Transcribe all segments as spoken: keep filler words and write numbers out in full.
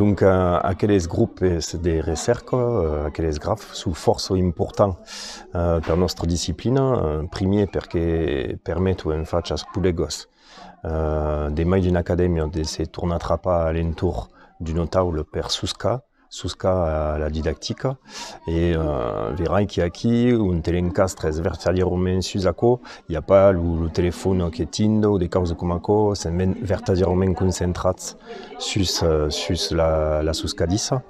Donc, eh, aqueles gropes de recèrca, eh, aqueles graf, son fòrça importants, eh, per nòstra disciplina, eh, primièr perque permeton en fach as collègas, eh, de mai d'una acadèmia de se tornar trapar a l'entorn d'una taula per soscar, soscar a la didactica, e, eh, verai que aquí, ont te l'encastres vertadièrament sus aquò, i a pas lo, lo telefòn que tinda o de causas coma aquò, sèm ben vertadièrament concentrats sus, eh, sus la, la soscadissa.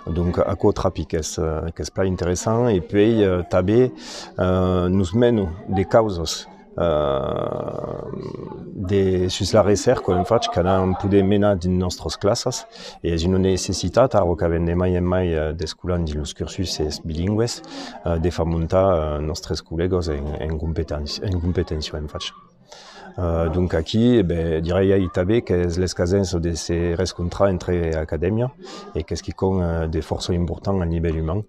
Donc, aquò trapi qu'es, eh, qu'es plan interessant, e puèi, eh, tanben, eh, nos mena de causas, eh, de, sus la recèrca, en fach, qu'anam poder menar dins nòstras classas, e es una necessitat, ara qu'avèm de mai en mai, eh, d'escolans dins los cursus bilingües, eh, de far montar, eh, nòstres collègas en, en competéncia, en competéncia, en fach. Eh, donc aquí, e ben, dirai tanben qu'es l'escasença de se rescontrar entre acadèmia, e qu'es quicòm, eh, de fòrça important a nivèl uman,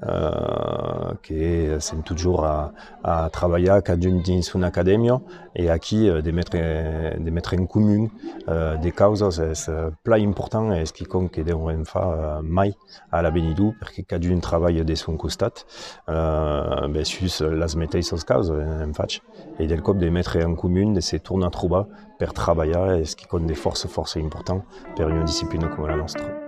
eh, que sèm totjorn a, a trabalhar cadun dins son acadèmia, e aquí, eh, de metre, de metre en comun, eh, de causas es, eh, plan important, e es quicòm que deurem far, eh, mai a l'avenidor, perque cadun trabalha de son costat, eh, ben, sus las meteissas causas, en fach, e del còp de metre en comun, de se tornar trobar per trabalhar, es quicòm de fòrça, fòrça important per una disciplina coma la nòstra.